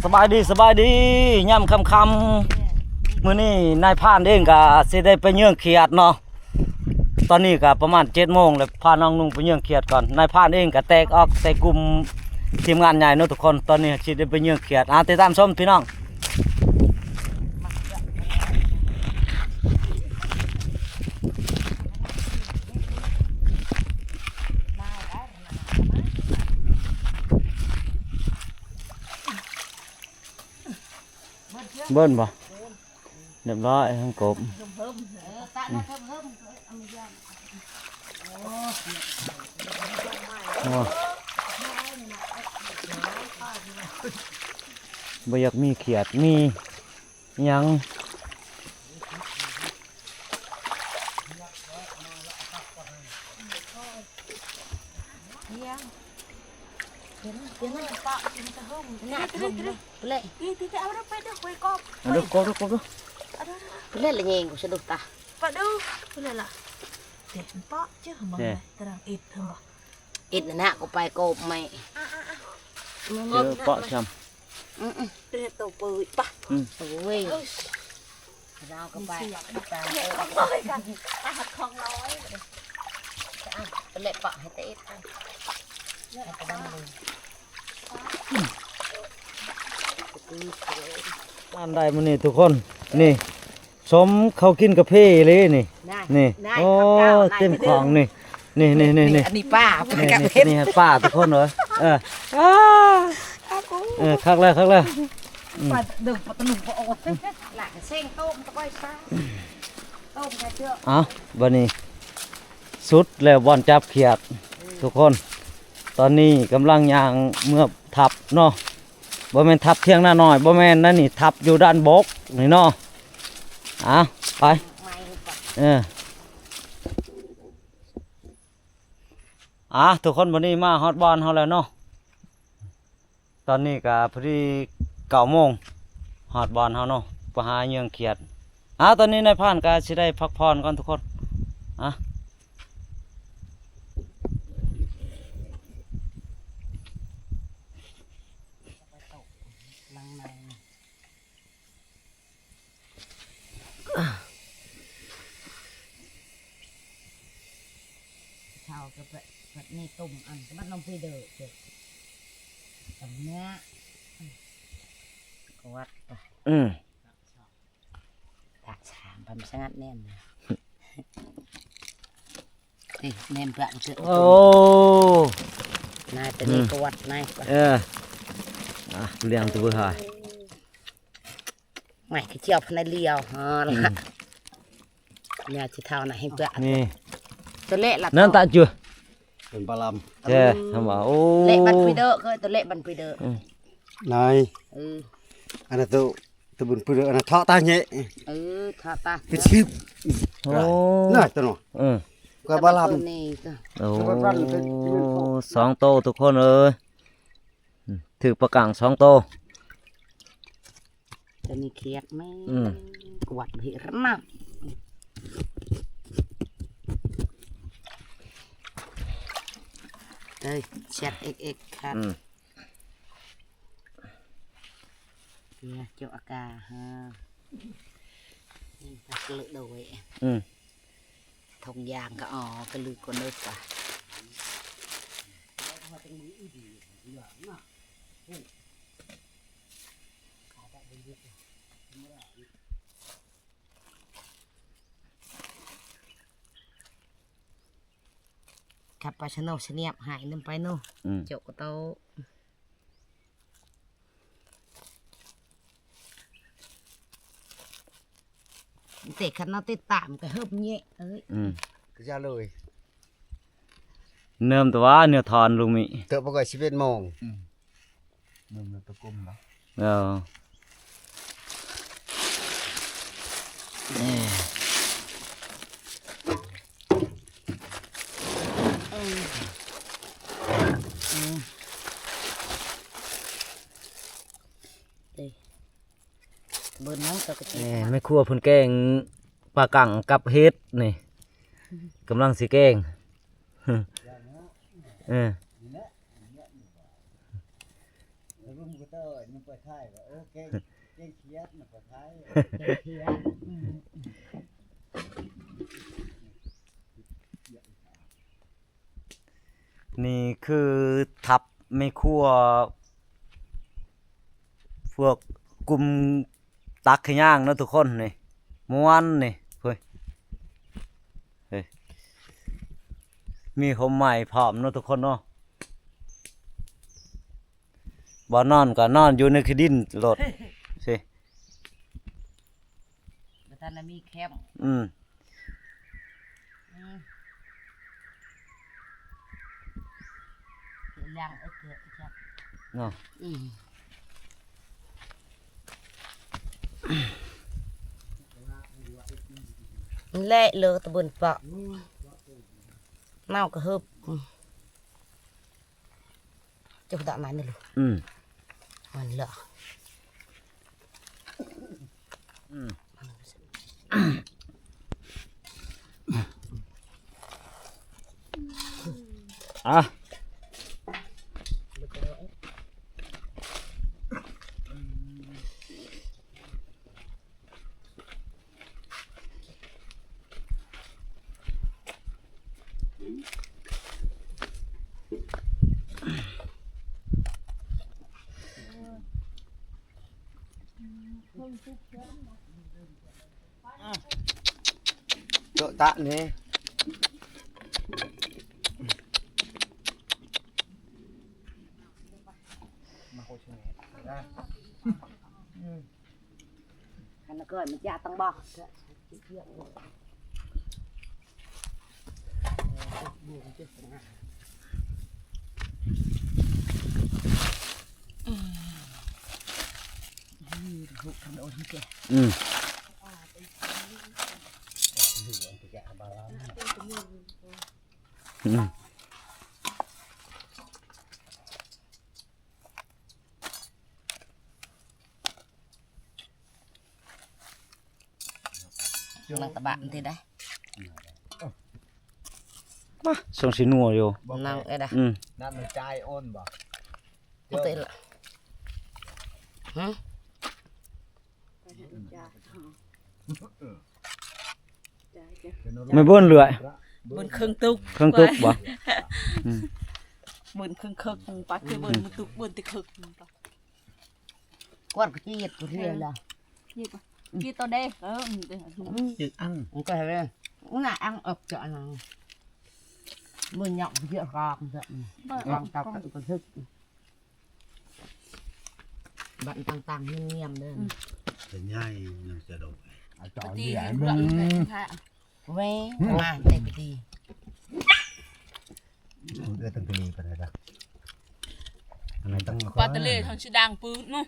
ສະບາຍດີ ສະບາຍດີ ຍາມຄ່ຳໆ ມື້ນີ້ນາຍພານເອງກໍຊິໄດ້ໄປເຍືອງຂຽດເນາະ. ຕອນນີ້ກໍປະມານເຈັດໂມງແລ້ວ ພານ້ອງນຸ່ງໄປເຍືອງຂຽດກ່ອນ. ນາຍພານເອງກໍແຕກອອກແຕ່ກຸ່ມທີມງານໃຫຍ່ເນາະທຸກຄົນ. ຕອນນີ້ຊິໄດ້ໄປເຍືອງຂຽດ ອາ ຕິດຕາມຊົມພີ່ນ້ອງ. ເບິ່ນບໍ່? ຮຽບຮ້ອຍ ທັງກົບ. ໂອ້ ບໍ່ຢາກມີຂຽດ ມີຫຍັງ. ເອັດນັ້ນນະ ກໍໄປໂກບໄມ້ ເຈີເປາະຊ້ຳ. ອືມໆ ເປັນໂຕເປີຍປະ ອືມ ໂອ້ຍ ເຮົາກໍໄປ ຕາຍ ຕາຍຂອງນ້ອຍ ໄປເລາະປະໃຫ້ເຕະ ອັນໃດມື້ນີ້ທຸກຄົນ ນີ້ ສົມເຂົາກິນກາເຟອີ່ຫຼີນີ້ ນີ້ ໂອ້ ເຕັມຂອງນີ້ ນີ້ໆໆໆ ອັນນີ້ປາ ນີ້ປາທຸກຄົນເອີຍ ເອີ ເອີ ຄັກແລ້ວ ຄັກແລ້ວ ປາດຶງ ປາຕະໜຸ່ມ ປາໂອດ ລະເສັງໂຕມຕະກ້ອຍປາ ໂຕມກະເຈາະ ເອົ້າ ບາດນີ້ສຸດແລ້ວບ່ອນຈັບຂຽດ ທຸກຄົນ ຕອນນີ້ກຳລັງຍ່າງເມືອທັບເນາະ. ບໍ່ແມ່ນທັບຖຽງນານ້ອຍ ບໍ່ແມ່ນນະນີ້ ທັບຢູ່ດ້ານບົກນີ້ເນາະ. ອາ ໄປ ເອີ ອາ ທຸກຄົນ ບາດນີ້ມາຮອດບ່ອນເຮົາແລ້ວເນາະ. ຕອນນີ້ກະພໍດີເກົ້າໂມງ ຮອດບ່ອນເຮົາເນາະ ໄປຫາເຍືອງຂຽດ. ອາ ຕອນນີ້ນາຍພານກະຊິໄດ້ພັກຜ່ອນກ່ອນທຸກຄົນ ອາ. ເຂົາກໍແບບ ແບບນີ້ຕົ້ມອັນ ກໍມັນນ້ຳປຸຍເດີ ເດີ ຕຳເນື້ອ ກວດໄປ ອືມ ຕັກຊາມ ປາມັນສະຫງັດແໜ້ນນະ ນີ້ແໜ້ນປະເກີດ ໂອ້ ນາຍ ຕະນີ້ ອືມ ກວດນາຍ ເອີ ອ່ະ ລ້ຽງຕົວເບິ່ງຫາຍ. ໄມ້ກະຈຽວພະນາລຽວ ອືມ ຍາຊິເທົ່ານະ ເຫັນເປືອກ ນີ້ ຕົວເລະລະ ນັ້ນຕາເຈື່ອ ເປັນປາລຳ ແທ້ ອືມ ທຳວ່າ ໂອ້ ເລະບັນປີເດີ ເຄີຍຕົວເລະບັນປີເດີ ອືມ ນາຍ ເອີ ອັນນັ້ນໂຕ ຕົວບຸນປືເດີ ອັນນັ້ນເທາະຕາແຍະ ເອີ ເທາະຕາ ເປັນຊຶບ ໂອ້ ນາຍ ຕົວນ້ອຍ ເອີ ກວ່າປາລຳ ໂອ້ ສອງໂຕທຸກຄົນເອີຍ ອືມ ຖືກປາກັງສອງໂຕ. ຕົວນີ້ຂຽດແມ່ນ ອືມ ກວດເຫັນນະ ເອີຍ ແຊັດເອັກເອັກຄັດ ອືມ ເຈົ້າອາກາ ຮະ ນີ້ກະເລີໂດຍ ອືມ ຖົງຢາງກະ ອໍ ກະລືກວ່າເລີກະ ຂັບປາຊະໂນສະນຽບຫາຍນຳໄປໂນ ອືມ ໂຈກະໂຕ ເຕະຄັນເນາະ ຕິດຕາມກະເຮີບແຍະເອີຍ ອືມ ກະຢ່າເລີຍ ເນີມແຕ່ວ່າແນວທອນລຸງມິ ເຕີບບໍ່ກະສິບເອັດໂມງ ອືມ ເນີມແລ້ວຕະກົມເນາະ ເອີ ເບິ່ງເນາະ ເຈົ້າກະ ແມ່ ແມ່ຄົວເພິ່ນແກງປາກັງກັບເຫັດນີ້ ກຳລັງຊິແກງ ເອີ. ໂດຍ ມັນເປີດທ້າຍວ່າ ໂອເຄ ເກັ່ງຂຽດ ມັນເປີດທ້າຍ ເກັ່ງຂຽດ ອືມ ນີ້ຄືທັບແມ່ຄົວ ພວກກຸ່ມຕັກຂະຍ່າງເນາະທຸກຄົນ ນີ້ ມ່ວນນີ້ ເຮີ້ຍ ເຮີ້ຍ ມີຮົ່ມໄມ້ພ້ອມເນາະທຸກຄົນເນາະ. ບ່ອນນອນກໍນອນຢູ່ໃນຂີ້ດິນໂລດ ຊິ ບໍ່ທັນໄດ້ມີແຄມ ອືມ ອືມ ເນາະ ອືມ ແລະເລີຕະເບິ່ນປະ ເນົາກະຫຶບ. ເຈົ້າດານາຍນີ້ລູກ ອືມ ມັນລະ ອືມ ອ່ະ. ໂຕະຕະນີ້ ມາໂຄເຊເນ ອືມ. ຄັນເກີດມັນຈະຕ້ອງບອກ ອືມ ອືມ. ນັ່ງຕະບະມັນຕິໄດ້ ມາ ສົ່ງຊິນົວຢູ່ ນັ່ງເອີດະ ອືມ ນ້ຳມັນຈ່າຍອ່ອນບໍ່ ມັນຕິລະ ຫື ແມ່ເບິ່ນເລື່ອຍ ເບິ່ນເຄິ່ງຕຸກ ເຄິ່ງຕຸກບໍ່ ອືມ ເບິ່ນເຄິ່ງເຄິ່ງປະ ຄືເບິ່ນມັນຕຸກ ເບິ່ນແຕ່ເຄິ່ງປະ. ກວດກະຈີດກະເທຍລະ ຈີດປະ ຈີດໂຕເດ ເອີ ຈີດອັນ ມັນກະເລີຍ ໜ້າອັງອອກຈາກອັນນັ້ນ ມື້ຍອກເຍອະກອງເດ ກອງຕັບກະທຶກ ບັດຕ່າງໆ ງຽມໆ ເດີ ເປັນໃຫຍ່ຍັງຈະດົກ ອາຈານເດ ເບິ່ງ ເວີຍ ມາແຕ່ກະດີ ເອີ ຕັ້ງກະດີປານໃດລະ ອັນນັ້ນຕັ້ງ ປາທະເລທັງຊິດັງປືດເນາະ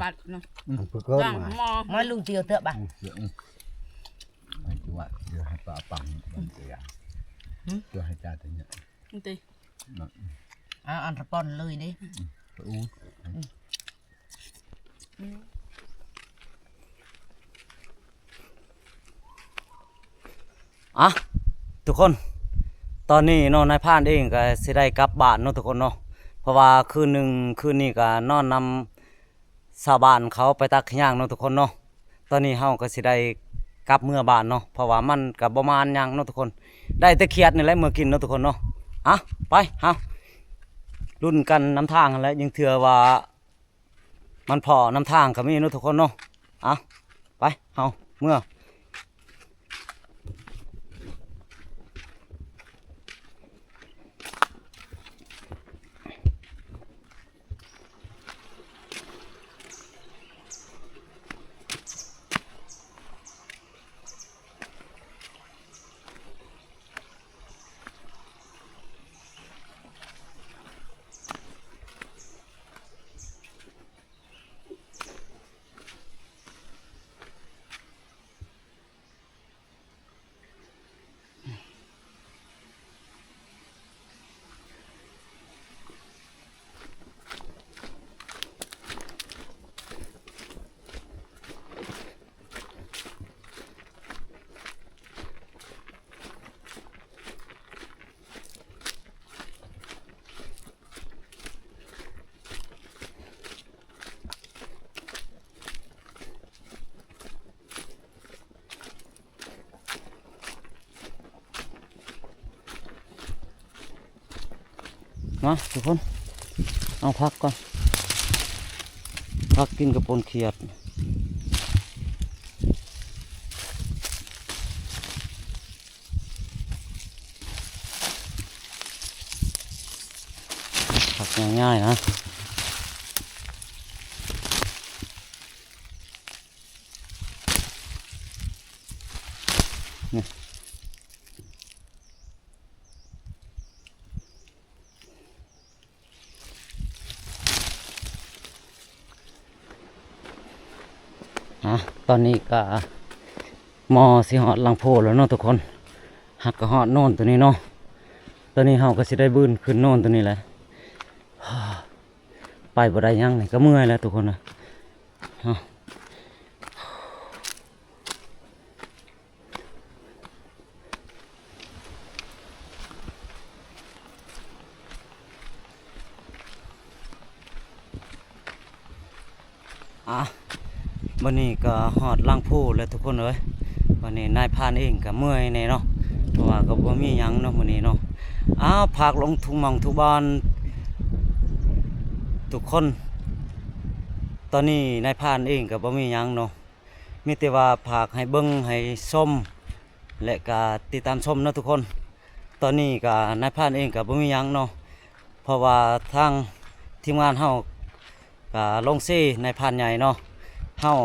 ບັດເນາະ ອືມ ປຶກເກີນ ມາລຸງຕຽວເຕີບາ ອືມ ອືມ ໃຫ້ຕົວະ ດຽວໃຫ້ປາປັງບັນເຕີຍ ຫື ດຽວໃຫ້ຈາດເຕີຍ ມັນຕິ ເອົາອັນຕະປອນເລີຍເດ້ ອືມ ອືມ. ອ່ະ ທຸກຄົນ ຕອນນີ້ເນາະ ນາຍພານເອງກະຊິໄດ້ກັບບ້ານເນາະທຸກຄົນເນາະ ເພາະວ່າຄືນໜຶ່ງ ຄືນນີ້ກະນອນນຳຊາວບ້ານເຂົາໄປຕັກຂະຍ່າງເນາະທຸກຄົນເນາະ ຕອນນີ້ເຮົາກະຊິໄດ້ກັບເມືອບ້ານເນາະ ເພາະວ່າມັນກະບໍ່ມານຫຍັງເນາະທຸກຄົນ ໄດ້ແຕ່ຂຽດນີ້ແຫຼະເມືອກິນເນາະທຸກຄົນເນາະ ອ່ະ ໄປ ເຮົາລຸ້ນກັນນຳທາງຫັ້ນແຫຼະ ຍັງເທື່ອວ່າ ມັນພໍ້ນຳທາງກະມີເນາະທຸກຄົນເນາະ ອ່ະ ໄປ ເຮົາເມືອ. ມາທຸກຄົນ ເອົາຜັກກ່ອນ ຜັກກິນກັບປົນຂຽດ ຜັກງ່າຍໆນະ ນີ້. ອ່ະ ຕອນນີ້ກະມໍຊິຮອດຫຼັງໂພແລ້ວເນາະທຸກຄົນ ຫາກກະຮອດໂນນໂຕນີ້ເນາະ ຕອນນີ້ເຮົາກະຊິໄດ້ບືນຂຶ້ນໂນນໂຕນີ້ແຫຼະ ໄປບໍ່ໄດ້ຫຍັງນີ້ກະເມື່ອຍແລ້ວທຸກຄົນນະ ເນາະ. ອ່ະ ບັດນີ້ກະຮອດຫຼັງພູແລ້ວທຸກຄົນເອີຍ ບັດນີ້ນາຍພານເອງກະເມື່ອຍແດ່ເນາະ ເພາະວ່າກະບໍ່ມີຫຍັງເນາະມື້ນີ້ເນາະ ອ້າວ ຝາກລົງທຸກໝ່ອງທຸກບ່ອນທຸກຄົນ ຕອນນີ້ນາຍພານເອງກະບໍ່ມີຫຍັງເນາະ ມີແຕ່ວ່າຝາກໃຫ້ເບິ່ງໃຫ້ຊົມ ແລະກະຕິດຕາມຊົມເນາະທຸກຄົນ ຕອນນີ້ກະນາຍພານເອງກະບໍ່ມີຫຍັງເນາະ ເພາະວ່າທາງທີມງານເຮົາກະລົງເຊນາຍພານໃຫຍ່ເນາະ ເຮົາ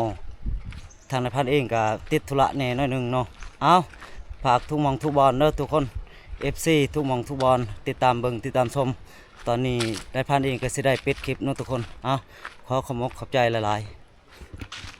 ທາງນາຍພານເອງກະຕິດທຸລະແດ່ໜ້ອຍໜຶ່ງເນາະ ເອົາ ຝາກທຸກໝ່ອງທຸກບ່ອນເດີທຸກຄົນ ເອັຟຊີ ທຸກໝ່ອງທຸກບ່ອນ ຕິດຕາມເບິ່ງຕິດຕາມຊົມ ຕອນນີ້ນາຍພານເອງກະຊິໄດ້ປິດຄລິບເນາະທຸກຄົນ ເອົາ ຂໍຂອບອົກຂອບໃຈຫຼາຍໆ.